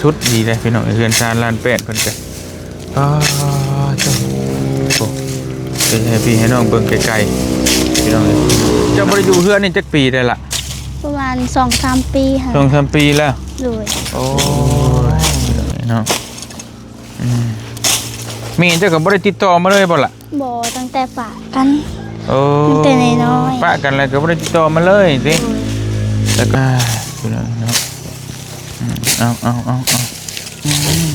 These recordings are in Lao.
ສຸດດີເດ້ພີ່ນ້ອງ ເຮືອນຊານລ້ານແປດເພິ່ນກະ ປາດໂທ້ ໂອ້ ເຮັດໃຫ້ພີ່ໃຫ້ນ້ອງເບິ່ງໄກໆ ພີ່ນ້ອງເອີຍ. ເຈົ້າບໍ່ໄດ້ຢູ່ເຮືອນນີ້ຈັກປີໄດ້ລະ? ປະມານສອງສາມປີຫັ້ນ. ສອງສາມປີແລ້ວ? ໂດຍ. ໂອ້ຍ ເນາະ ອືມ ແມ່ເຈົ້າກໍບໍ່ໄດ້ຕິດຕໍ່ມາເລີຍບໍ່ລະ? ບໍ່ ຕັ້ງແຕ່ປະກັນ. ໂອ້ ຕັ້ງແຕ່ນ້ອຍໆ ປະກັນແລ້ວກໍບໍ່ໄດ້ຕິດຕໍ່ມາເລີຍຕິ? ໂດຍ. ແລ້ວກໍ ອ່າ ພີ່ນ້ອງເນາະ ອືມ ເອົາ ເອົາ ເອົາ ເອົາ ອືມ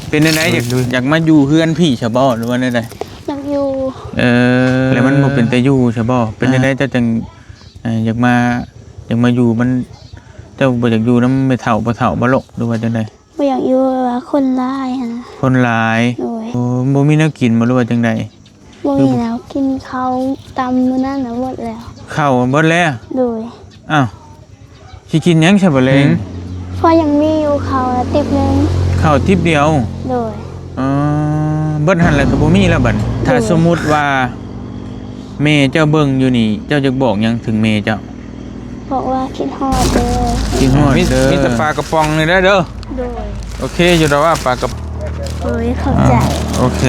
ເປັນແນວໃດ ໂດຍ ຢາກ ໂດຍ ຢາກມາຢູ່ເຮືອນພີ່ຊະບໍ່ ຫຼືວ່າແນວໃດ? ຢາກຢູ່. ເອີ ແລ້ວມັນບໍ່ເປັນຕາຢູ່ຊະບໍ່? ເປັນແນວໃດ ອ່າ ເຈົ້າຈັ່ງ ເອີ ຢາກມາ ຢາກມາຢູ່ ມັນ ເຈົ້າບໍ່ຢາກຢູ່ນຳແມ່ເຖົ້າ ພໍ່ເຖົ້າບໍ່ລູກ ຫຼືວ່າຈັ່ງໃດ? ບໍ່ຢາກຢູ່ ແບບວ່າຄົນຫຼາຍຫັ້ນນະ. ຄົນຫຼາຍ? ໂດຍ. ໂອ້ ບໍ່ມີແນວກິນບໍ່ ຫຼືວ່າຈັ່ງໃດ? ບໍ່ມີແນວກິນ ເຂົ້າຕຳມື້ນັ້ນນະໝົດແລ້ວ. ເຂົ້າໝົດແລ້ວ? ໂດຍ. ອ້າວ ຊິກິນຫຍັງຊະບາດແລງ? ຫືມ ພໍຍັງມີຢູ່ເຂົ້າລະຕິບໜຶ່ງ. ເຂົ້າຕິບດຽວ? ໂດຍ. ອໍ ເບິດຫັ້ນແລ້ວກໍບໍ່ມີແລ້ວບັດນີ້. ໂດຍ. ຖ້າສົມມຸດວ່າແມ່ເຈົ້າເບິ່ງຢູ່ນີ້ ເຈົ້າຢາກບອກຫຍັງເຖິງແມ່ເຈົ້າ? ບອກວ່າຄິດຮອດເດີ. ຄິດຮອດເດີ. ມີ ມີແຕ່ປາກະປ໋ອງນີ້ແຫຼະເດີ. ໂດຍ. ໂອເຄຢູ່ດອກວ່າປາກະ ໂດຍ ຂອບໃຈ. ອ່າ ໂອເຄ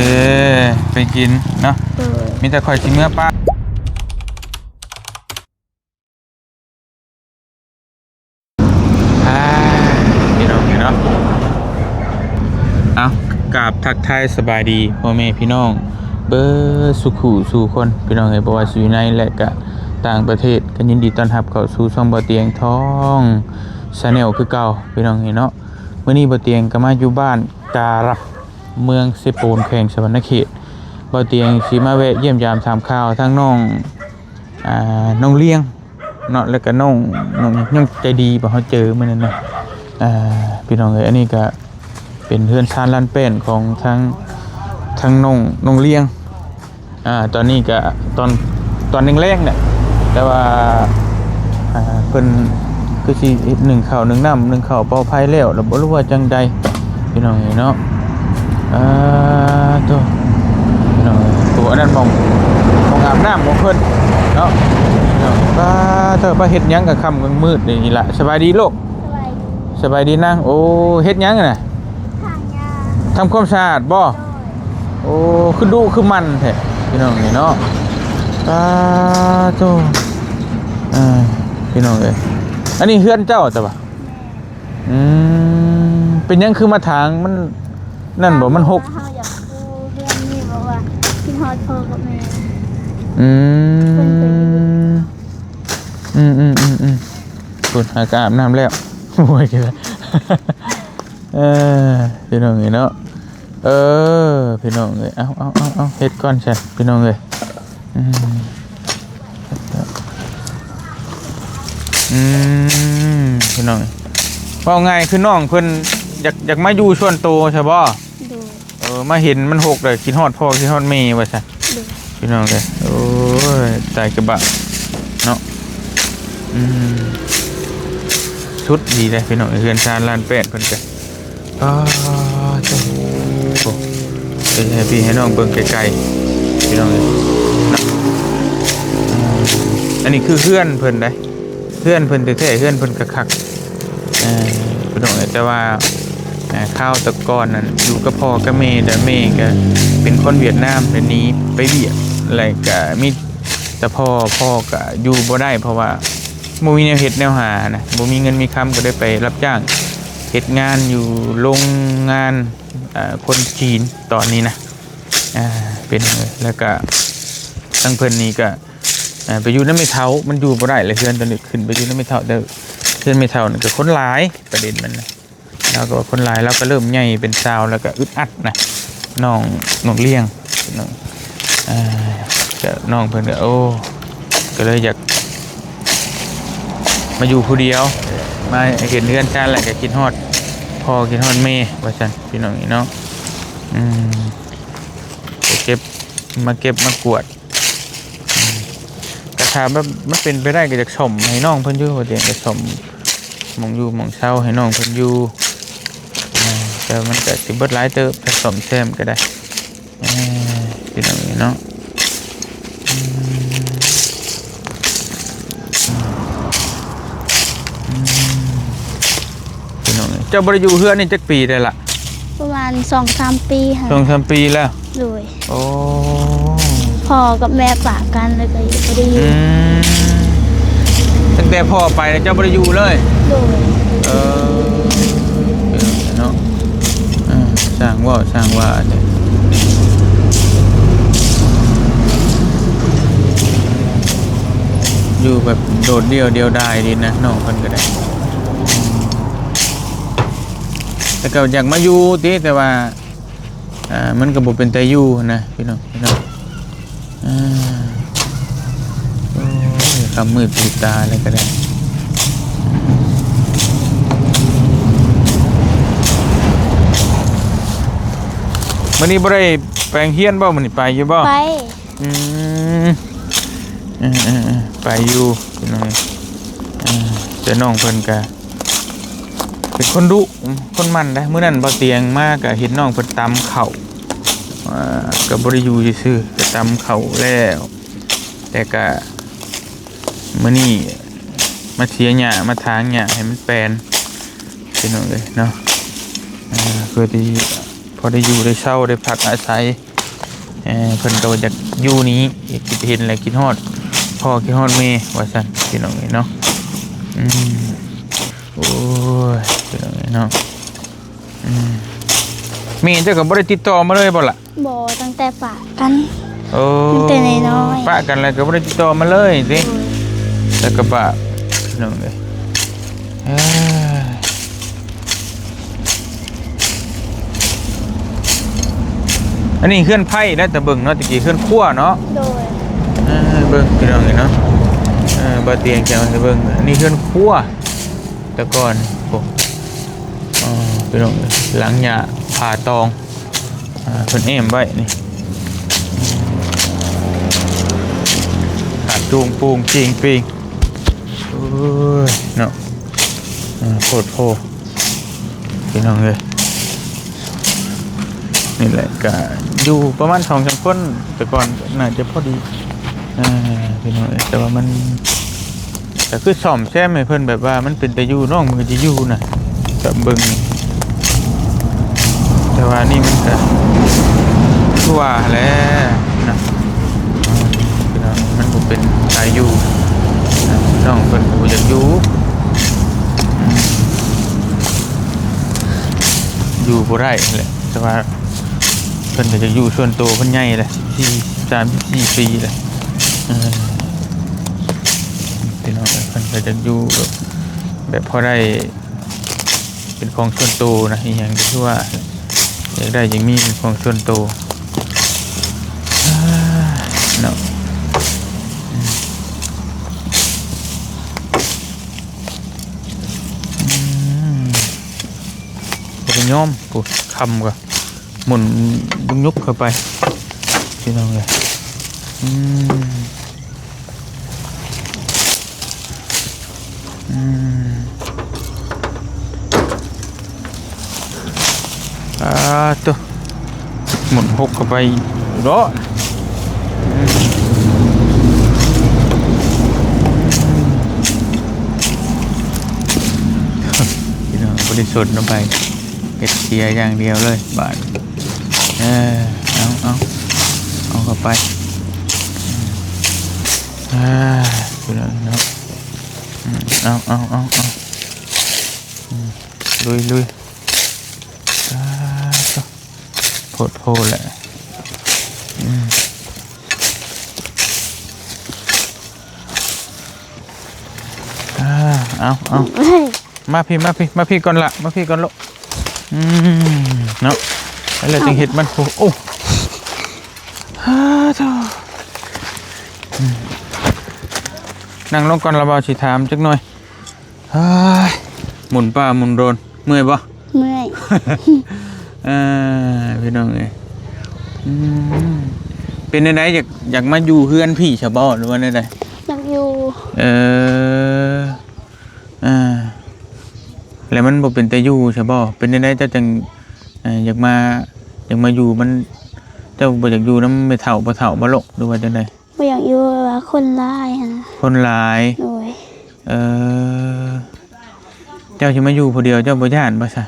ໄປກິນເນາະ. ໂດຍ. ມີແຕ່ຂ້ອຍຊິເມືອປະ ອ່າ ພີ່ນ້ອງເອີຍເນາະ ເອົາ ກາບທັກທາຍສະບາຍດີພໍ່ແມ່ພີ່ນ້ອງເບິດສູ່ຄູ່ສູ່ຄົນ ພີ່ນ້ອງເອີຍ ບໍ່ວ່າຊິຢູ່ໃນ ແລະ ກະຕ່າງປະເທດ ກໍຍິນດີຕ້ອນຮັບເຂົ້າສູ່ຊ່ອງບ່າວຕຽງທອງ Channel ຄືເກົ່າ ພີ່ນ້ອງເອີຍເນາະ. ມື້ນີ້ບ່າວຕຽງກໍມາຢູ່ບ້ານກາລັບ ເມືອງເຊໂປນ ແຂວງສະຫວັນນະເຂດ. ບ່າວຕຽງຊິມາແວະຢ້ຽມຢາມຖາມຂ່າວທາງນ້ອງ ອ່າ ນ້ອງລຽງ ເນາະ ແລ້ວກໍນ້ອງ ນ້ອງ ນ້ອງໃຈດີ ບໍ່ ເຮົາເຈີມື້ນັ້ນນະ ອ່າ ພີ່ນ້ອງເອີຍ. ອັນນີ້ກໍເປັນເຮືອນຊານລ້ານແປ້ນຂອງທາງ ທາງນ້ອງ ນ້ອງລຽງ ອ່າ ຕອນນີ້ກໍຕອນ ຕອນແລງໆແຫຼະ ແຕ່ວ່າ ອ່າ ເພິ່ນຄືຊິໜຶ້ງເຂົ້າໜຶ້ງນ້ຳ ໜຶ້ງເຂົ້າເປົ່າໄຟແລ້ວ ແລ້ວບໍ່ຮູ້ວ່າຈັ່ງໃດ ພີ່ນ້ອງເອີຍເນາະ. ອ່າ ໂທ້ ພີ່ນ້ອງເອີຍ ໂອ້ ອັນນັ້ນໝ່ອງ ໝ່ອງອາບນ້ຳຂອງເພິ່ນເນາະ. ປ້າເທີ ໄປເຮັດຫຍັງກາງຄ່ຳກາງມືດນີ້ລະ? ສະບາຍດີລູກ. ສະບາຍດີ. ສະບາຍດີນາງ. ໂອ້ ເຮັດຫຍັງນະ? ຖາງຫຍ້າ. ທຳຄວາມສະອາດບໍ່? ໂດຍ. ໂອ້ ຄືດຸຄືໝັ່ນແທ້ ພີ່ນ້ອງເອີຍເນາະ. ປ້າໂທ້ ເອີ ພີ່ນ້ອງເອີຍ ອັນນີ້ເຮືອນເຈົ້າແຕ່ວ່າ ແມ່ນ. ອືມ ເປັນຫຍັງຄືມາຖາງ ມັນນັ້ນບໍ່ ມັນຫົກ? ເຮົາຢາກຢູ່ເຮືອນນີ້ ເພາະວ່າຄິດຮອດພໍ່ກັບແມ່. ອືມ ເພິ່ນກໍຢູ່. ອືມໆໆໆ ພຸ້ນ ຫາກໍອາບນ້ຳແລ້ວ ໂອ້ຍ ເອີ ພີ່ນ້ອງເອີຍເນາະ. ເອີ ພີ່ນ້ອງເອີຍ ເອົາ ເອົາ ເອົາ ເຮັດກ່ອນຊັ້ນ ພີ່ນ້ອງເອີຍ. ອືມ ອືມ ພີ່ນ້ອງ ເວົ້າງ່າຍຄືນ້ອງເພິ່ນຢາກ ຢາກມາຢູ່ສ່ວນໂຕໃຊ່ບໍ່? ໂດຍ. ເອີ ມາເຫັນມັນຫົກແລ້ວ ຄິດຮອດພໍ່ ຄິດຮອດແມ່ວ່າຊັ້ນ. ໂດຍ. ພີ່ນ້ອງເອີຍ ໂອ້ຍ ຕາຍກະບາດເນາະ. ອືມ ສຸດດີເດ້ພີ່ນ້ອງ ເຮືອນຊານລ້ານແປດເພິ່ນກະ ອໍ ໂອ້ ເຮັດໃຫ້ພີ່ໃຫ້ນ້ອງເບິ່ງໄກໆ ພີ່ນ້ອງເອີຍ. ອັນນີ້ຄືເຮືອນເພິ່ນໃດ ເຮືອນເພິ່ນແທ້ໆ ເຮືອນເພິ່ນຄັກໆ ເອີ ພີ່ນ້ອງເອີຍ. ແຕ່ວ່າ ເອີ ຄາວແຕ່ກ່ອນນັ້ນຢູ່ກັບພໍ່ກັບແມ່ ແລ້ວແມ່ກໍເປັນຄົນຫວຽດນາມ ແລ້ວໜີໄປວຽກ ແລ້ວກໍມີແຕ່ພໍ່ ພໍ່ກໍຢູ່ບໍ່ໄດ້ ເພາະວ່າບໍ່ມີແນວເຮັດແນວຫານະ ບໍ່ມີເງິນມີຄຳ ກໍໄດ້ໄປຮັບຈ້າງເຮັດງານຢູ່ໂລງງານ ເອີ ຄົນຈີນຕອນນີ້ນະ ເປັນ ແລ້ວກໍທາງເພິ່ນນີ້ກໍ ອ່າ ໄປຢູ່ນຳແມ່ເຖົ້າ ມັນຢູ່ບໍ່ໄດ້ແຫຼະ ເຮືອນຕົວນີ້ ຂຶ້ນໄປຢູ່ນຳແມ່ເຖົ້າ ແຕ່ເຮືອນແມ່ເຖົ້ານີ້ກໍຄົນຫຼາຍ ປະເດັນມັນນະ ລາວກໍວ່າຄົນຫຼາຍ ລາວກໍເລີ່ມໃຫຍ່ເປັນສາວ ແລ້ວກໍອຶດອັດນະ ນ້ອງ ນ້ອງລ້ຽງ ເອີ ກໍນ້ອງເພິ່ນກໍ ໂອ້ ກໍເລີຍຢາກມາຢູ່ຜູ້ດຽວ ມາເຫັນເຮືອນຊານແລ້ວກໍຄິດຮອດພໍ່ ຄິດຮອດແມ່ ວ່າຊັ້ນ ພີ່ນ້ອງເອີຍເນາະ. ອືມ ໄປເກັບ ມາເກັບມາກວດ ກໍຖ້າແບບມັນເປັນໄປໄດ້ກໍຢາກສ້ອມໃຫ້ນ້ອງເພິ່ນຢູ່ ວ່າຈັ່ງໃດ ກໍສ້ອມໝ່ອງຢູ່ໝ່ອງເຊົາໃຫ້ນ້ອງເພິ່ນຢູ່ ເອີ ແຕ່ມັນກໍຊິເບິດຫຼາຍເຕີບ ຖ້າສ້ອມແຊມກໍໄດ້ ເອີ ພີ່ນ້ອງເອີຍເນາະ. ອືມ ອືມ ພີ່ນ້ອງເອີຍ ເຈົ້າບໍ່ໄດ້ຢູ່ເຮືອນນີ້ຈັກປີໄດ້ລະ? ປະມານສອງສາມປີຫັ້ນ. ສອງສາມປີແລ້ວ? ໂດຍ. ໂອ້ ພໍ່ກັບແມ່ປະກັນ ແລ້ວກໍບໍ່ໄດ້ຢູ່. ອືມ ຕັ້ງແຕ່ພໍ່ໄປແລ້ວເຈົ້າບໍ່ໄດ້ຢູ່ເລີຍ? ໂດຍ. ເອີ ເນາະ ເອີ ຊ່າງເວົ້າຊ່າງວ່າ ຢູ່ແບບໂດດດ່ຽວດຽວດາຍດີນະ ນ້ອງເພິ່ນກໍໄດ້. ແຕ່ກໍຢາກມາຢູ່ຕິ ແຕ່ວ່າ ອ່າ ມັນກໍບໍ່ເປັນຕາຢູ່ນະ ພີ່ນ້ອງ ພີ່ນ້ອງ. ອ່າ ໂອ້ຍ ຄ່ຳມືດຕີຕາແລ້ວກໍໄດ້. ມື້ນີ້ບໍ່ໄດ້ໄປໂຮງຮຽນບໍ່? ມື້ນີ້ໄປຢູ່ບໍ່? ໄປ. ອືມ ເອີໆໆ ໄປຢູ່ພີ່ນ້ອງ. ອ່າ ແຕ່ນ້ອງເພິ່ນກະເປັນຄົນດຸ ຄົນໝັ່ນໄດ໋. ມື້ນັ້ນບໍ່ຕຽງມາກະເຫັນນ້ອງເພິ່ນຕຳເຂົ້າ ອ່າ ກະບໍ່ໄດ້ຢູ່ຊື່ໆ ກະຕຳເຂົ້າແລ້ວ ແຕ່ກະມື້ນີ້ມາເສຍຫຍ້າ ມາຖາງຫຍ້າໃຫ້ມັນແປນ ພີ່ນ້ອງເອີຍເນາະ. ອ່າ ເພື່ອທີ່ພໍໄດ້ຢູ່ໄດ້ເຊົາ ໄດ້ພັກອາໄສ. ເອີ ເພິ່ນກໍວ່າຢາກຢູ່ນີ້ ຄິດເຫັນແລ້ວຄິດຮອດພໍ່ ຄິດຮອດແມ່ ວ່າຊັ້ນ ພີ່ນ້ອງເອີຍເນາະ. ອືມ ໂອ້ຍ ພີ່ນ້ອງເອີຍເນາະ. ອືມ ແມ່ເຈົ້າກໍບໍ່ໄດ້ຕິດຕໍ່ມາເລີຍບໍ່ລະ? ບໍ່ ຕັ້ງແຕ່ປະກັນ. ໂອ້ ຕັ້ງແຕ່ນ້ອຍໆ ປະກັນແລ້ວກໍບໍ່ໄດ້ຕິດຕໍ່ມາເລີຍຕິ? ໂດຍ. ແລ້ວກໍບາບ ພີ່ນ້ອງເອີຍ ເອີ. ອັນນີ້ເຮືອນໄຜ່ນະ ແຕ່ເບິ່ງເນາະ ແຕ່ກີ້ເຮືອນຄົວເນາະ. ໂດຍ. ເອີ ເບິ່ງພີ່ນ້ອງເອີຍເນາະ ເອີ ບໍ່ຕຽງຈະເອົາໃຫ້ເບິ່ງ ອັນນີ້ເຮືອນຄົວແຕ່ກ່ອນ. ໂອ້ ອໍ ພີ່ນ້ອງເອີຍ ຫຼັງຫຍ້າຜາຕອງ ອ່າ ເພິ່ນແອ້ມໄວ້ນີ້ ຂາດຈູງປູງຈີງປີງ. ໂອ້ຍ ເນາະ ເອີ ໂພດໂພ ພີ່ນ້ອງເອີຍ. ນີ້ແຫຼະ ກະຢູ່ປະມານສອງສາມຄົນ ແຕ່ກ່ອນໜ້າຈະພໍດີ ເອີ ພີ່ນ້ອງເອີຍ. ແຕ່ວ່າມັນ ກະຄືສ້ອມແຊມໃຫ້ເພິ່ນ ແບບວ່າມັນເປັນຕາຢູ່ ນ້ອງມັນກໍຈະຢູ່ນະ ກະເບິ່ງ. ແຕ່ວ່ານີ້ມັນກະຄືວ່າແຫຼະນະ ພີ່ນ້ອງ ມັນບໍ່ເປັນຕາຢູ່ນະ ນ້ອງເພິ່ນກໍບໍ່ຢາກຢູ່ ອືມ ຢູ່ບໍ່ໄດ້ແຫຼະ. ແຕ່ວ່າເພິ່ນກໍຢາກຢູ່ສ່ວນໂຕ ເພິ່ນໃຫຍ່ແຫຼະ ສິບສີ່ ສິບສາມ ສິບສີ່ປີແຫຼະ ເອີ ພີ່ນ້ອງເອີຍ. ເພິ່ນກໍຢາກຢູ່ແບບ ແບບພໍໄດ້ເປັນຂອງສ່ວນໂຕນະ ອີ່ຫຍັງກໍຄືວ່າຢາກໄດ້ຢາກມີເປັນຂອງສ່ວນໂຕ ເນາະ. ອືມ ອືມ ບໍ່ໄດ້ຍອມ ໂອ້ ຄ່ຳກໍ ໝູນຍຸກໆເຂົ້າໄປ ພີ່ນ້ອງເອີຍ. ອືມ ອືມ ອ່າ ໂຕ ໝູນຫົກເຂົ້າໄປເນາະ. ພີ່ນ້ອງ ບໍ່ໄດ້ສົນນຳໃຜ ເຮັດເສຍຢ່າງດຽວເລີຍບາດ. ເອີ ເອົາ ເອົາ ເອົາເຂົ້າໄປ. ອ່າ ພີ່ນ້ອງເນາະ ອືມ ເອົາ ເອົາ ເອົາ ເອົາ ອືມ ລຸຍ ລຸຍ. ອ່າ ໂພດໂພແຫຼະ ອືມ ອ່າ ເອົາ ເອົາ ມາພີ້ ມາພີ້ ມາພີ້ກ່ອນລະ ມາພີ້ກ່ອນລູກ. ອືມ ເນາະ ແລ້ວຈຶ່ງເຮັດມັນ ໂອ້ ໂອ້ ຮາໂທ ອືມ ນັ່ງລົງກ່ອນລະ ບ່າວຊິຖາມຈັກໜ່ອຍ. ເຮີ້ຍ ໝູນປ່າໝູນໂດຣນ ເມື່ອຍບໍ່? ເມື່ອຍ. ເອີ ພີ່ນ້ອງເອີຍ ອືມ ເປັນແນວໃດ ຢາກ ຢາກມາຢູ່ເຮືອນພີ້ຊະບໍ່ ຫຼືວ່າແນວໃດ? ຢາກຢູ່. ເອີ ອ່າ ແລ້ວມັນບໍ່ເປັນຕາຢູ່ຊະບໍ່? ເປັນແນວໃດເຈົ້າຈັ່ງ ເອີ ຢາກມາ ຢາກມາຢູ່ ມັນ ເຈົ້າບໍ່ຢາກຢູ່ນຳແມ່ເຖົ້າພໍ່ເຖົ້າບໍ່ລູກ ຫຼືວ່າຈັ່ງໃດ? ບໍ່ຢາກຢູ່ ແບບວ່າຄົນຫຼາຍຫັ້ນນະ. ຄົນຫຼາຍ? ໂດຍ. ເອີ ອື ເຈົ້າຊິມາຢູ່ຜູ້ດຽວ ເຈົ້າບໍ່ຢ້ານບໍ່ຊະ?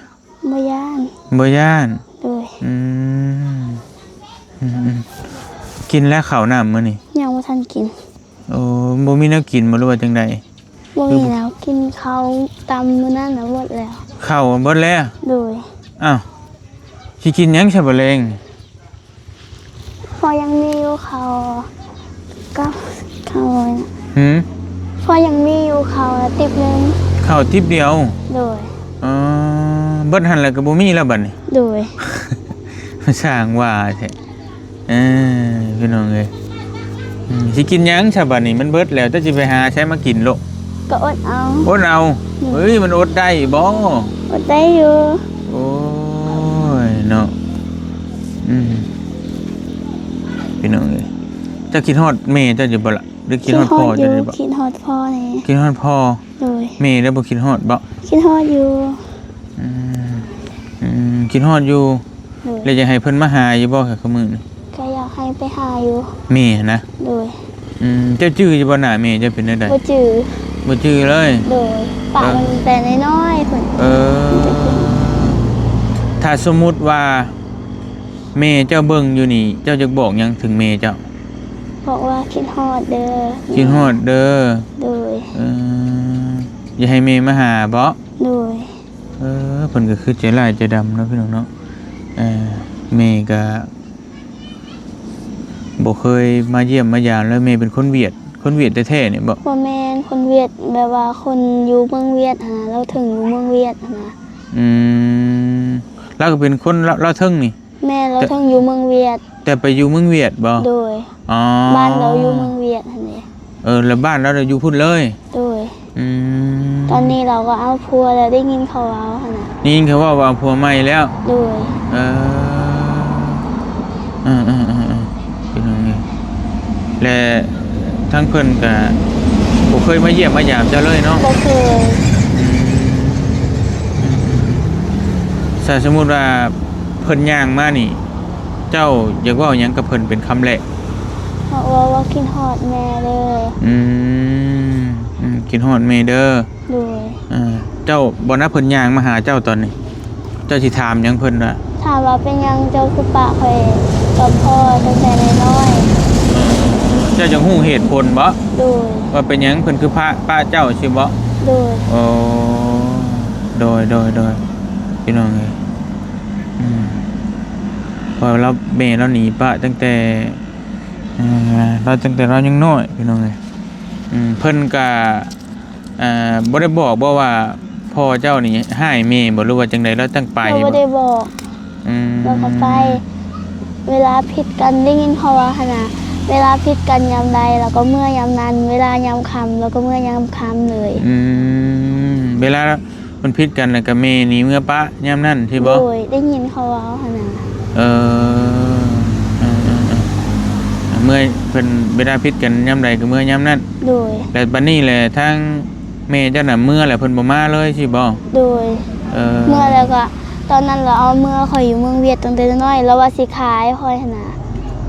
ບໍ່ຢ້ານ. ບໍ່ຢ້ານ? ໂດຍ. ອືມ ອືມໆ ກິນແລ້ວເຂົ້ານ້ຳມື້ນີ້? ຍັງບໍ່ທັນກິນ. ໂອ້ ບໍ່ມີແນວກິນບໍ່ ຫຼືວ່າຈັ່ງໃດ? ບໍ່ມີແນວກິນ ເຂົ້າຕຳມື້ນັ້ນນະໝົດແລ້ວ. ເຂົ້າໝົດແລ້ວ? ໂດຍ. ອ້າວ ຊິກິນຫຍັງຊະບາດແລງ? ພໍຍັງມີຢູ່ເຂົ້າກັບ ເຂົ້າ ຫືມ? ພໍຍັງມີຢູ່ເຂົ້າລະຕິບໜຶ່ງ. ເຂົ້າຕິບດຽວ? ໂດຍ. ອໍ ເບິດຫັ້ນແລ້ວກໍບໍ່ມີແລ້ວບັດນີ້? ໂດຍ. ຊ່າງວ່າແທ້. ເອີ ພີ່ນ້ອງເອີຍ ອືມ ຊິກິນຫຍັງຊະບັດນີ້? ມັນເບິດແລ້ວ ເຈົ້າຊິໄປຫາໃສມາກິນໂລະ? ກໍອົດເອົາ. ອົດເອົາ? ໂດຍ. ເອີຍ ມັນອົດໄດ້ບໍ່? ອົດໄດ້ຢູ່. ໂອ້ຍເນາະ ອືມ ພີ່ນ້ອງເອີຍ ເຈົ້າຄິດຮອດແມ່ເຈົ້າຢູ່ບໍ່ລະ? ຫຼືຄິດຮອດພໍ່ເຈົ້າຢູ່ບໍ່? ຄິດຮອດພໍ່ແດ່. ຄິດຮອດພໍ່? ໂດຍ. ແມ່ລະບໍ່ຄິດຮອດບໍ່? ຄິດຮອດຢູ່. ອືມ ອືມ ຄິດຮອດຢູ່. ໂດຍ. ແລ້ວຢາກໃຫ້ເພິ່ນມາຫາຢູ່ບໍ່ ຄືມື້ນີ້? ກໍຢາກໃຫ້ໄປຫາຢູ່. ແມ່ນະ? ໂດຍ. ອືມ ເຈົ້າຈື່ຢູ່ບໍ່ ໜ້າແມ່ເຈົ້າເປັນແນວໃດ? ບໍ່ຈື່. ບໍ່ຈື່ເລີຍ? ໂດຍ. ປະ ເອີ ຕັ້ງແຕ່ນ້ອຍໆພຸ້ນ. ເອີ ຖ້າສົມມຸດວ່າແມ່ເຈົ້າເບິ່ງຢູ່ນີ້ ເຈົ້າຢາກບອກຫຍັງເຖິງແມ່ເຈົ້າ? ບອກວ່າຄິດຮອດເດີ. ຄິດຮອດເດີ. ໂດຍ. ເອີ ຢາກໃຫ້ແມ່ມາຫາບໍ່? ໂດຍ. ເອີ ເພິ່ນກໍຄືໃຈຮ້າຍໃຈດຳເນາະ ພີ່ນ້ອງເນາະ. ເອີ ແມ່ກໍບໍ່ເຄີຍມາຢ້ຽມມາຢາມ ແລ້ວແມ່ເປັນຄົນຫວຽດ ຄົນຫວຽດແທ້ໆນີ້ບໍ່? ບໍ່ແມ່ນຄົນຫວຽດ ແບບວ່າຄົນຢູ່ເມືອງຫວຽດຫັ້ນນະ ລາວເຖິງຢູ່ເມືອງຫວຽດຫັ້ນນະ. ອືມ ລາວກໍເປັນຄົນລາວ ລາວເຖິງນີ້? ແມ່ນ ລາວເຖິງຢູ່ເມືອງຫວຽດ. ແຕ່ໄປຢູ່ເມືອງຫວຽດບໍ່? ໂດຍ. ອໍ ບ້ານລາວຢູ່ເມືອງຫວຽດຫັ້ນເດ. ເອີ ແລ້ວບ້ານລາວຢູ່ພຸ້ນເລີຍ? ໂດຍ. ອືມ ຕອນນີ້ລາວກໍເອົາຜົວແລ້ວ ໄດ້ຍິນເຂົາເວົ້າຫັ້ນນະ. ໄດ້ຍິນເຂົາເວົ້າວ່າເອົາຜົວໃໝ່ແລ້ວ? ໂດຍ. ເອີ ເອີໆໆໆ ເປັນຫຍັງນີ້? ແລະ ທາງເພິ່ນກະບໍ່ເຄີຍມາຢ້ຽມມາຢາມເຈົ້າເລີຍເນາະ? ບໍ່ເຄີຍ. ອືມ ຖ້າສົມມຸດວ່າເພິ່ນຍ່າງມານີ້ ເຈົ້າຢາກເວົ້າຫຍັງກັບເພິ່ນເປັນຄຳແລກ? ເວົ້າວ່າ ວ່າຄິດຮອດແມ່ເດີ. ອືມ ອືມ ຄິດຮອດແມ່ເດີ. ໂດຍ. ເອີ ເຈົ້າ ບໍ່ນະ ເພິ່ນຍ່າງມາຫາເຈົ້າຕອນນີ້ ເຈົ້າຊິຖາມຫຍັງເພິ່ນວ່າ? ຖາມວ່າເປັນຫຍັງເຈົ້າຄືປະຂ້ອຍກັບພໍ່ຕັ້ງແຕ່ນ້ອຍໆ? ເຈົ້າຢາກຮູ້ເຫດຜົນບໍ່? ໂດຍ. ວ່າເປັນຫຍັງເພິ່ນຄືປະ ປະເຈົ້າຊີ້ບໍ່? ໂດຍ. ໂອ້ ໂດຍໆໆ ພີ່ນ້ອງເອີຍ ອືມ ເພາະລາວ ແມ່ລາວໜີປະຕັ້ງແຕ່ ເອີ ລາວ ຕັ້ງແຕ່ລາວຍັງນ້ອຍ ພີ່ນ້ອງເອີຍ ອືມ ເພິ່ນກະ ເອີ ບໍ່ໄດ້ບອກບໍ່ວ່າພໍ່ເຈົ້ານີ້ຮ້າຍແມ່ບໍ່ ຫຼືວ່າຈັ່ງໃດ ລາວຈັ່ງໄປ? ລາວບໍ່ໄດ້ບອກ. ອືມ ລາວກໍໄປ ເວລາຜິດກັນ ໄດ້ຍິນເຂົາເວົ້າຫັ້ນນະ ເວລາຜິດກັນຍາມໃດ ລາວກໍເມືອຍາມນັ້ນ ເວລາຍາມຄ່ຳ ລາວກໍເມືອຍາມຄ່ຳເລີຍ. ອືມ ເວລາມັນຜິດກັນ ແລ້ວກໍແມ່ໜີເມືອປະຍາມນັ້ນຊີ້ບໍ່? ໂດຍ ໄດ້ຍິນເຂົາເວົ້າຫັ້ນນະ. ເອີ ເອີໆໆ ເມື່ອເພິ່ນ ເວລາຜິດກັນຍາມໃດກໍເມືອຍາມນັ້ນ. ໂດຍ. ແລ້ວບັດນີ້ແຫຼະ ທາງແມ່ເຈົ້ານະເມືອແລ້ວ ເພິ່ນບໍ່ມາເລີຍຊີ້ບໍ່? ໂດຍ. ເອີ ເມືອແລ້ວກໍ ຕອນນັ້ນລາວເອົາເມືອຂ້ອຍຢູ່ເມືອງຫວຽດຕັ້ງແຕ່ນ້ອຍ ລາວວ່າຊິຂາຍຂ້ອຍຫັ້ນນະ.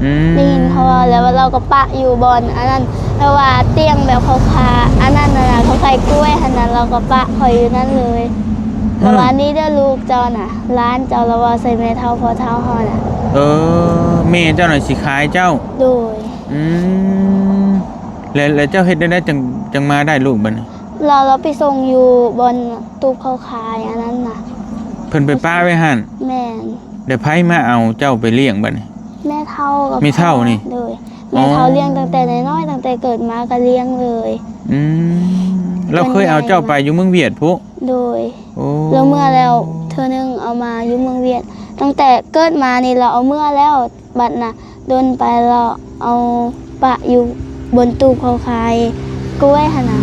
ອືມ ໄດ້ຍິນເຂົາເວົ້າແລ້ວ ລາວກໍປະຢູ່ບ່ອນອັນນັ້ນ ລາວວ່າຕຽງແບບເຂົາຂາ ອັນນັ້ນນະ ເຂົາຂາຍກ້ວຍຫັ້ນນະ ລາວກໍປະຂ້ອຍຢູ່ນັ້ນເລີຍ. ອືມ ລາວວ່າ ນີ້ເດີລູກເຈົ້ານະ ຫຼານເຈົ້າ ລາວເວົ້າໃສ່ແມ່ເຖົ້າພໍ່ເຖົ້າເຮົານະ. ເອີ ແມ່ເຈົ້ານະຊິຂາຍເຈົ້າ? ໂດຍ. ອືມ ແລ້ວ ແລ້ວເຈົ້າເຮັດແນວໃດຈັ່ງ ຈັ່ງມາໄດ້ລູກບັດນີ້? ລາວ ລາວໄປສົ່ງຢູ່ບ່ອນຕູບເຂົາຂາຍອັນນັ້ນນະ. ເພິ່ນໄປປະໄວ້ຫັ້ນ? ແມ່ນ. ແລ້ວໃຜມາເອົາເຈົ້າໄປລ້ຽງບັດນີ້? ແມ່ເຖົ້າກັບ ແມ່ເຖົ້ານີ້? ໂດຍ. ອໍ ແມ່ເຖົ້າລ້ຽງຕັ້ງແຕ່ນ້ອຍໆ ຕັ້ງແຕ່ເກີດມາກໍລ້ຽງເລີຍ. ອືມ ລາວເຄີຍເອົາເຈົ້າໄປຢູ່ເມືອງຫວຽດພຸ້ນ? ໂດຍ. ໂອ້ ລາວເມືອແລ້ວເທື່ອໜຶ່ງ ເອົາມາຢູ່ເມືອງຫວຽດ ຕັ້ງແຕ່ເກີດມານີ້ລາວເອົາເມືອແລ້ວ. ບັດນະ ດົນໄປລາວເອົາປະຢູ່ບ່ອນຕູບເຂົາຂາຍກ້ວຍຫັ້ນນະ.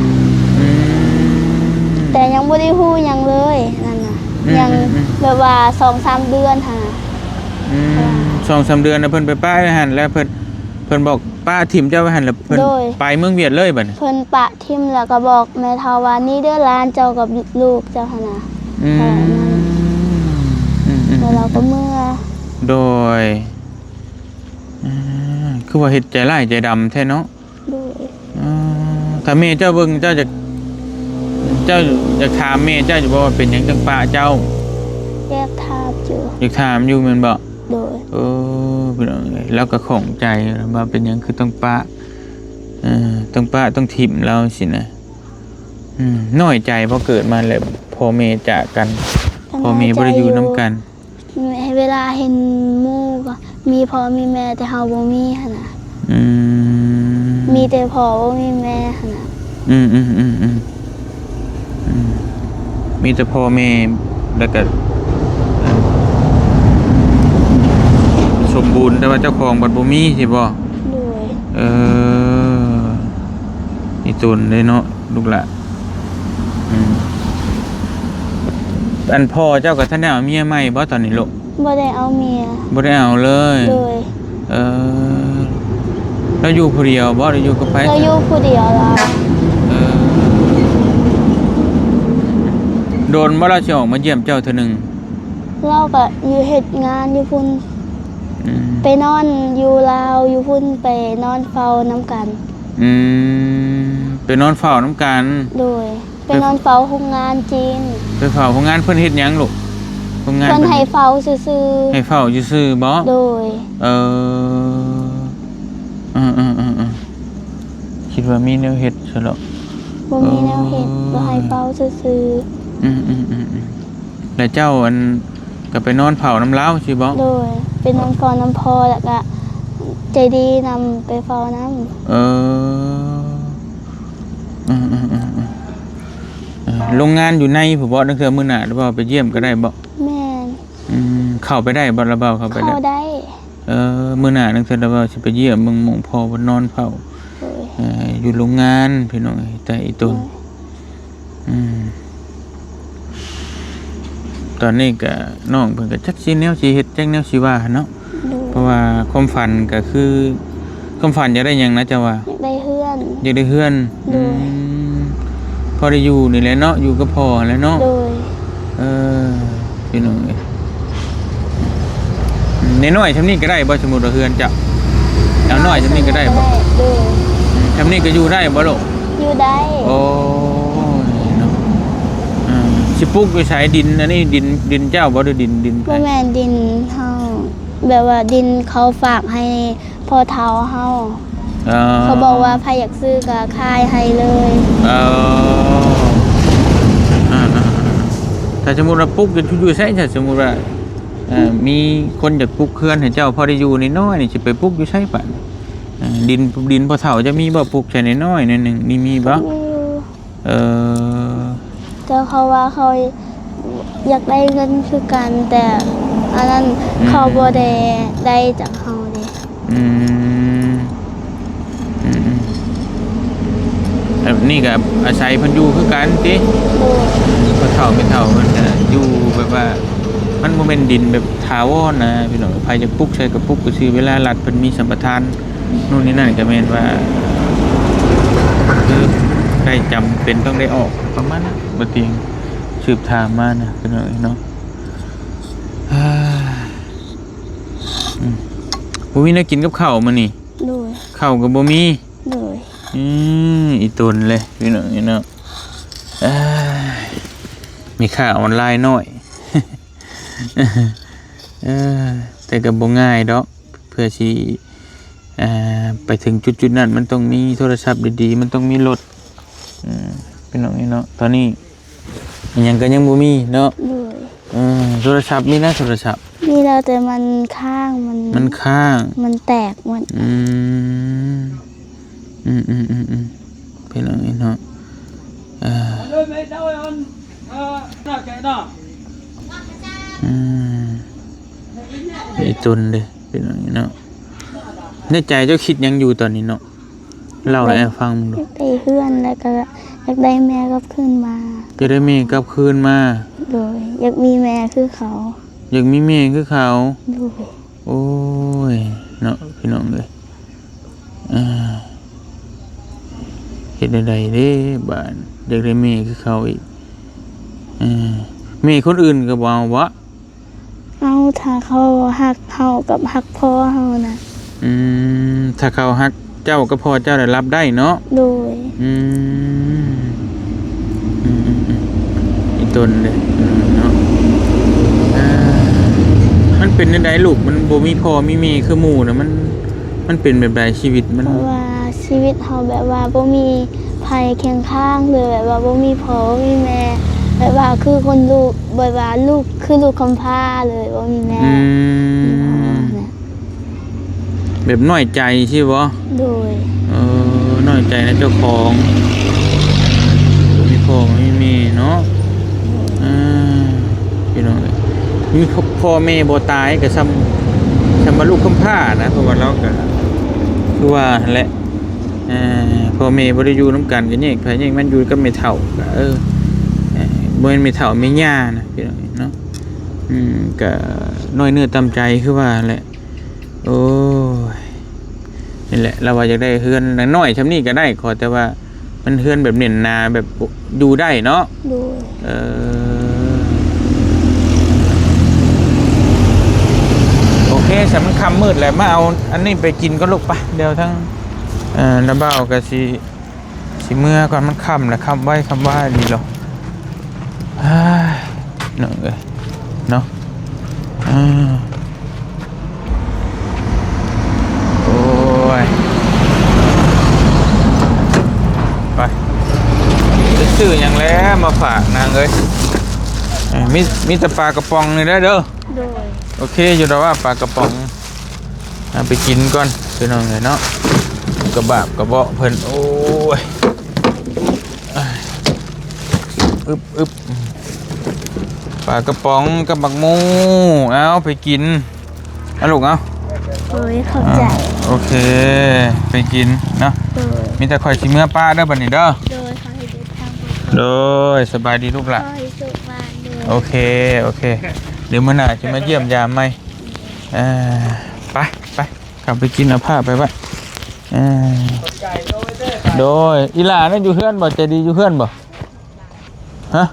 ອືມ ແຕ່ຍັງບໍ່ໄດ້ຮູ້ຫຍັງເລີຍນັ້ນນະ. ອືມ ຍັງ ອືມໆ ແບບວ່າສອງສາມເດືອນຫັ້ນນະ. ອືມ ສອງສາມເດືອນນະ ເພິ່ນໄປປະໄວ້ຫັ້ນ ແລ້ວເພິ່ນ ເພິ່ນບອກປະຖິ້ມເຈົ້າໄວ້ຫັ້ນ ແລ້ວເພິ່ນ ໂດຍ ໄປເມືອງຫວຽດເລີຍບັດນີ້? ເພິ່ນປະຖິ້ມ ແລ້ວກໍບອກແມ່ເຖົ້າວ່າ ນີ້ເດີຫຼານເຈົ້າກັບລູກເຈົ້າຫັ້ນນະ. ອືມ ແລ້ວລາວກໍເມືອ. ໂດຍ. ອືມ ຄືວ່າເຮັດໃຈຮ້າຍໃຈດຳແທ້ເນາະ. ໂດຍ. ອືມ ຖ້າແມ່ເຈົ້າເບິ່ງ ເຈົ້າຈະ ເຈົ້າຢາກຖາມແມ່ເຈົ້າຢູ່ບໍ່ວ່າເປັນຫຍັງຈັ່ງປະເຈົ້າ? ຢາກຖາມຢູ່. ຢາກຖາມຢູ່ແມ່ນບໍ່? ໂດຍ. ເອີ ພີ່ນ້ອງເອີຍ ລາວກໍຂ້ອງໃຈວ່າເປັນຫຍັງຄືຕ້ອງປະ ເອີ ຕ້ອງປະຕ້ອງຖິ້ມລາວຊີ້ນະ. ອືມ ນ້ອຍໃຈບໍ່ ເກີດມາແລ້ວພໍ່ແມ່ຈາກກັນ ກໍນ້ອຍໃຈຢູ່ ພໍ່ແມ່ບໍ່ໄດ້ຢູ່ນຳກັນ. ເວລາເຫັນໝູ່ກໍມີພໍ່ມີແມ່ ແຕ່ເຮົາບໍ່ມີຫັ້ນນະ. ອືມ ມີແຕ່ພໍ່ບໍ່ມີແມ່ຫັ້ນນະ. ອືມໆໆໆ ອືມ ມີແຕ່ພໍ່ແມ່ ແລ້ວກໍ ເອີ ສົມບູນ ແຕ່ວ່າເຈົ້າຂອງບັດບໍ່ມີ ຊິບໍ່? ໂດຍ. ເອີ ອີ່ຕົນເດ້ເນາະ ລູກຫຼານ. ອືມ ອັນພໍ່ເຈົ້າກໍທັນໄດ້ເອົາເມຍໃໝ່ບໍ່ຕອນນີ້ລູກ? ບໍ່ໄດ້ເອົາເມຍ. ບໍ່ໄດ້ເອົາເລີຍ? ໂດຍ. ເອີ ລາວຢູ່ຜູ້ດຽວບໍ່ ຫຼືຢູ່ກັບໃຜ? ລາວຢູ່ຜູ້ດຽວລາວ. ເອີ ດົນບໍ່ລາວຊິອອກມາຢ້ຽມເຈົ້າເທື່ອໜຶ່ງ? ລາວກໍຢູ່ເຮັດງານຢູ່ພຸ້ນ. ອືມ ໄປນອນຢູ່ລາວຢູ່ພຸ້ນ ໄປນອນເຝົ້ານຳກັນ. ອືມ ໄປນອນເຝົ້ານຳກັນ. ໂດຍ. ໄປນອນເຝົ້າໂຮງງານຈີນ. ໄປເຝົ້າໂຮງງານ ເພິ່ນເຮັດຫຍັງລູກ? ໂຮງງານເພິ່ນໃຫ້ເຝົ້າຊື່ໆ. ໃຫ້ເຝົ້າຊື່ໆບໍ? ໂດຍ. ເອີ ເອີໆໆໆ ຄິດວ່າມີແນວເຮັດຊະເນາະ. ບໍ່ມີແນວເຮັດ. ເອີ ບໍ່ໃຫ້ເຝົ້າຊື່ໆ. ອືມໆໆໆ ແລ້ວເຈົ້າ ອັນ ກໍໄປນອນເຝົ້ານຳລາວຊີ້ບໍ? ໂດຍ. ໄປນອນເຝົ້ານຳພໍ່ ແລ້ວກໍໃຈດີນຳ ໄປເຝົ້ານຳ. ເອີ ອືມໆໆໆ ເອີ ໂຮງງານຢູ່ໃນພຸ້ນບໍ? ລາງເທື່ອມື້ໜ້າ ຫຼືວ່າໄປຢ້ຽມກໍໄດ້ບໍ? ແມ່ນ. ອືມ ເຂົ້າໄປໄດ້ບໍ? ລາວເວົ້າເຂົ້າໄປໄດ້? ເຂົ້າໄດ້. ເອີ ມື້ໜ້າ ລາງເທື່ອລາວເວົ້າຊິໄປຢ້ຽມເບິ່ງໝ່ອງພໍ່ເພິ່ນນອນເຝົ້າ. ໂດຍ. ເອີ ຢູ່ໂຮງງານ ພີ່ນ້ອງເອີຍ ແຕ່ອີ່ຕົນ. ໂດຍ. ອືມ ຕອນນີ້ກະ ນ້ອງເພິ່ນກະຈັກຊິແນວຊິເຮັດ ຈັກແນວຊິວ່າເນາະ. ໂດຍ. ເພາະວ່າຄວາມຝັນກະຄື ຄວາມຝັນຢາກໄດ້ຫຍັງນະເຈົ້າວ່າ? ຢາກໄດ້ເຮືອນ. ຢາກໄດ້ເຮືອນ. ໂດຍ. ອືມ ພໍໄດ້ຢູ່ນີ້ແຫຼະເນາະ ຢູ່ກັບພໍ່ຫັ້ນແຫຼະເນາະ. ໂດຍ. ເອີ ພີ່ນ້ອງເອີຍ ອືມ ນ້ອຍໆ ຊ່ຳນີ້ກໍໄດ້ບໍ່? ສົມມຸດວ່າເຮືອນເຈົ້າ ເອົານ້ອຍຊ່ຳນີ້ກໍໄດ້ບໍ່? ໂດຍ. ອືມ ຊ່ຳນີ້ກໍຢູ່ໄດ້ບໍ່ລູກ? ຢູ່ໄດ້. ໂອ້ຍ ເນາະ ອ່າ ຊິປຸກຢູ່ໃສ? ດິນອັນນີ້ ດິນ ດິນເຈົ້າບໍ່ ຫຼືດິນ ດິນໃຜ? ບໍ່ແມ່ນ ດິນເຮົາ ແບບວ່າດິນເຂົາຝາກໃຫ້ພໍ່ເຖົ້າເຮົາ. ເອີ ເຂົາບອກວ່າໃຜຢາກຊື້ກໍຂາຍໃຫ້ເລີຍ. ເອີ ອ່າໆໆ ຖ້າສົມມຸດວ່າປຸກຢູ່ ຢູ່ໃສ? ຖ້າສົມມຸດວ່າ ເອີ ມີຄົນຢາກປຸກເຮືອນໃຫ້ເຈົ້າພໍໄດ້ຢູ່ນ້ອຍໆ ນີ້ ຊິໄປປຸກຢູ່ໃສບາດນີ້? ເອີ ດິນ ດິນພໍ່ເຖົ້າເຈົ້າມີບໍ່? ປຸກໃສ່ນ້ອຍໆ ໜ້ອຍໜຶ່ງນີ້ ມີບໍ່? ມີຢູ່. ເອີ ແຕ່ເຂົາວ່າເຂົາຢາກໄດ້ເງິນຄືກັນ ແຕ່ອັນນັ້ນ ອືມ ເຂົາບໍ່ໄດ້ ໄດ້ຈາກເຮົາເດ້. ອືມ ອືມໆ ແບບນີ້ກໍອາໄສເພິ່ນຢູ່ຄືກັນຕິ? ໂດຍ. ອືມ ພໍ່ເຖົ້າແມ່ເຖົ້າເພິ່ນກໍຢູ່ແບບວ່າ ມັນບໍ່ແມ່ນດິນແບບຖາວອນນະພີ່ນ້ອງ, ໃຜຢາກປຸກໃສກໍປຸກໄປຊື່. ເວລາລັດເພິ່ນມີສຳປະທານ ໂນ່ນນີ້ນັ້ນ ກໍແມ່ນວ່າ ຄືໄດ້ຈຳເປັນຕ້ອງໄດ້ອອກ ປະມານນັ້ນ ບໍ່ຕິງ ສືບຖາມມານະ ພີ່ນ້ອງເອີຍເນາະ. ອືມ ບໍ່ມີແນວກິນກັບເຂົ້າມື້ນີ້? ໂດຍ. ເຂົ້າກໍບໍ່ມີ? ໂດຍ. ອືມ ອີ່ຕົນເລີຍ ພີ່ນ້ອງເອີຍເນາະ. ເອີຍ ແມ່ຄ້າອອນລາຍນ້ອຍ. ເອີ ແຕ່ກໍບໍ່ງ່າຍດອກ ເພື່ອຊິ ອ່າ ໄປເຖິງຈຸດໆນັ້ນ ມັນຕ້ອງມີໂທລະສັບດີໆ ມັນຕ້ອງມີລົດ. ອືມ ພີ່ນ້ອງເອີຍເນາະ ຕອນນີ້ອີ່ຫຍັງກໍຍັງບໍ່ມີເນາະ. ໂດຍ. ເອີ ໂທລະສັບມີນະ ໂທລະສັບ ມີແລ້ວ ແຕ່ມັນຄ້າງ ມັນ ມັນຄ້າງ ມັນແຕກໝົດ. ອືມ ອືມໆໆໆ ພີ່ນ້ອງເອີຍເນາະ. ເອີ ອືມ ອີ່ຕົນເດ້ ພີ່ນ້ອງເອີຍເນາະ. ໃນໃຈເຈົ້າຄິດຫຍັງຢູ່ຕອນນີ້ເນາະ? ເລົ່າໃຫ້ຟັງເບິ່ງດູ. ຢາກໄດ້ເຮືອນ ແລ້ວກໍຢາກໄດ້ແມ່ກັບຄືນມາ. ຢາກໄດ້ແມ່ກັບຄືນມາ. ໂດຍ. ຢາກມີແມ່ຄືເຂົາ. ຢາກມີແມ່ຄືເຂົາ. ໂດຍ. ໂອ້ຍ ເນາະ ພີ່ນ້ອງເອີຍ. ເອີ ເຮັດແນວໃດເດ້ບາດ ຢາກໄດ້ແມ່ຄືເຂົາອີກ. ເອີ ແມ່ຄົນອື່ນກໍບໍ່ເອົາບໍ? ເອົາ ຖ້າເຂົາຮັກເຮົາກັບຮັກພໍ່ເຮົານະ. ອືມ ຖ້າເຂົາຮັກເຈົ້າກັບພໍ່ເຈົ້າ ລະຮັບໄດ້ເນາະ. ໂດຍ. ອືມ ອືມ ຕົນເດ້ເນາະ. ເອີ ມັນເປັນແນວໃດລູກ? ມັນບໍ່ມີພໍ່ມີແມ່ຄືໝູ່ນະ ມັນ ມັນເປັນແບບໃດ? ຊີວິດມັນ ເພາະວ່າຊີວິດເຮົາແບບວ່າບໍ່ມີໃຜຄຽງຂ້າງເລີຍ ແບບວ່າບໍ່ມີພໍ່ບໍ່ມີແມ່ ແບບວ່າຄືຄົນລູກ ແບບວ່າລູກ ຄືລູກກຳພ້າເລີຍ ບໍ່ມີແມ່ ອື ມີພໍ່ແມ່. ແບບນ້ອຍໃຈຊີ້ບໍ? ໂດຍ. ເອີ ນ້ອຍໃຈນະເຈົ້າຂອງ ບໍ່ມີພໍ່ບໍ່ມີແມ່ເນາະ. ເອີ ພີ່ນ້ອງເອີຍ ມີພໍ່ ພໍ່ແມ່ບໍ່ຕາຍກໍຊ່ຳ ຊ່ຳວ່າລູກກຳພ້ານະ ເພາະວ່າລາວກໍຄືວ່າຫັ້ນແຫຼະ ເອີ ພໍ່ແມ່ບໍ່ໄດ້ຢູ່ນຳກັນ ກໍແຍກໃຜແຍກມັນ ຢູ່ກັບແມ່ເຖົ້າ ກໍ ເອີ ເອີ ບໍ່ແມ່ນແມ່ເຖົ້າແມ່ຍ່ານະ ພີ່ນ້ອງເນາະ. ອືມ ກໍນ້ອຍເນື້ອຕ່ຳໃຈຄືວ່າແຫຼະ. ໂອ້ຍ ນີ້ແຫຼະ ລາວວ່າຢາກໄດ້ເຮືອນນ້ອຍໆຊ່ຳນີ້ກໍໄດ້ ຂໍແຕ່ວ່າມັນເຮືອນແບບແໜ້ນໜາ ແບບຢູ່ໄດ້ເນາະ. ໂດຍ. ເອີ ໂອເຄ ຊັ້ນມັນຄ່ຳມືດແລ້ວ ມາເອົາອັນນີ້ໄປກິນກ່ອນລູກ ໄປ. ດຽວທາງ ເອີ ນ້າບ່າວກໍຊິ ຊິເມືອກ່ອນ ມັນຄ່ຳແລ້ວ ຄ່ຳໄວ ຄ່ຳວາຍອີ່ຫຼີດອກ. ເຮີ້ຍ ນ້ອງເອີຍເນາະ ເອີ ໂອ້ຍ ໄປ ຈະຊື້ຫຍັງແລ້ວມາຝາກນາງເອີຍ? ເອີ ມີ ມີແຕ່ປາກະປ໋ອງນີ້ແຫຼະເດີ. ໂດຍ. ໂອເຄຢູ່ດອກວ່າປາກະປ໋ອງ ເອົາໄປກິນກ່ອນພີ່ນ້ອງເອີຍເນາະ. ກະບາບກະເບາະເພິ່ນ ໂອ້ຍ ອຶບ ອຶບ ປາກະປ໋ອງກັບໝາກໝູ ເອົາໄປກິນ ເອົາລູກ ເອົາ. ໂອ້ຍ ຂອບໃຈ. ອ່າ ໂອເຄ ໄປກິນເນາະ. ໂດຍ. ມີແຕ່ຂ້ອຍຊິເມືອປະເດີບັດນີ້ເດີ. ໂດຍ. ຂໍໃຫ້ເດີນທາງປອດໄພ. ໂດຍ. ສະບາຍດີລູກຫຼາ. ຂໍໃຫ້ໂຊກໝານເດີ. ໂອເຄ ໂອເຄ ດຽວມື້ໜ້າຊິມາຢ້ຽມຢາມໃໝ່. ເອີ ໄປ ໄປ ເຂົ້າໄປກິນ ເອົາຜ້າໄປໄວ້. ເອີ ໂດຍ. ອີ່ຫຼ້ານັ້ນຢູ່ເຮືອນບໍ່? ໃຈດີຢູ່ເຮືອນບໍ່? ຮະ?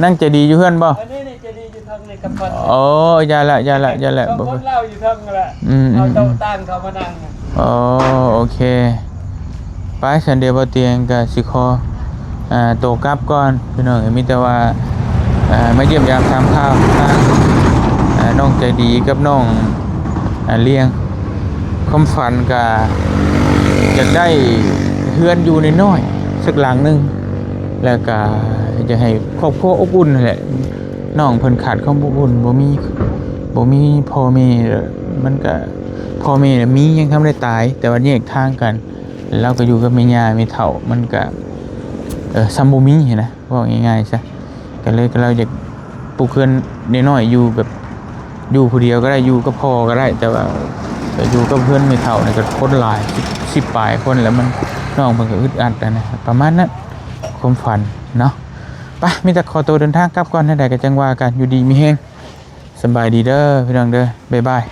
ນາງໃຈດີຢູ່ເຮືອນບໍ່? ອັນນີ້ນີ້ໃຈດີຢູ່ທາງນີ້ກັບເພິ່ນ. ໂອ້ ຢ່າລະ ຢ່າລະ ຢ່າລະ ຄົນລາວຢູ່ເທິງນັ້ນແຫຼະ. ອືມ ເອົາໂຕະ ອືມ ຕາງເຂົ້າມານັ່ງ. ອໍ ໂອເຄ ໄປ ຊັ້ນດຽວບໍ່ຕຽງກໍຊິຂໍ ອ່າ ໂຕກັບກ່ອນພີ່ນ້ອງເອີຍ. ມີແຕ່ວ່າ ອ່າ ມາຢ້ຽມຢາມຖາມຂ່າວທາງ ອ່າ ນ້ອງໃຈດີກັບນ້ອງ ອ່າ ລ້ຽງ. ຄວາມຝັນກໍຢາກໄດ້ເຮືອນຢູ່ນ້ອຍໆ ສັກຫຼັງໜຶ່ງ ແລ້ວກໍຢາກໃຫ້ຄອບຄົວອົບອຸ່ນຫັ້ນແຫຼະ. ນ້ອງເພິ່ນຂາດຄວາມອົບອຸ່ນ ບໍ່ມີ ບໍ່ມີພໍ່ແມ່ ມັນກະ ພໍ່ແມ່ນະມີ ຍັງທັນບໍ່ໄດ້ຕາຍ ແຕ່ວ່າແຍກທາງກັນ. ລາວກໍຢູ່ກັບແມ່ຍ່າແມ່ເຖົ້າ ມັນກະ ເອີ ຊ່ຳບໍ່ມີຫັ້ນນະ ເວົ້າງ່າຍໆຊະ. ກໍເລີຍ ກໍລາວຢາກປຸກເຮືອນນ້ອຍໆ ຢູ່ແບບ ຢູ່ຜູ້ດຽວກໍໄດ້ ຢູ່ກັບພໍ່ກໍໄດ້ ແຕ່ວ່າໄປຢູ່ກັບເຮືອນແມ່ເຖົ້ານີ້ກໍຄົນຫຼາຍ ສິບ ສິບປາຍຄົນແລ້ວ ມັນ ນ້ອງເພິ່ນກໍອຶດອັດຫັ້ນນະ ປະມານນັ້ນ ຄວາມຝັນເນາະ. ໄປ ມີແຕ່ຂໍໂຕເດີນທາງກັບກ່ອນ ແນວໃດກໍຈັ່ງວ່າກັນ ຢູ່ດີມີແຮງ. ສະບາຍດີເດີພີ່ນ້ອງເດີ ບາຍບາຍ.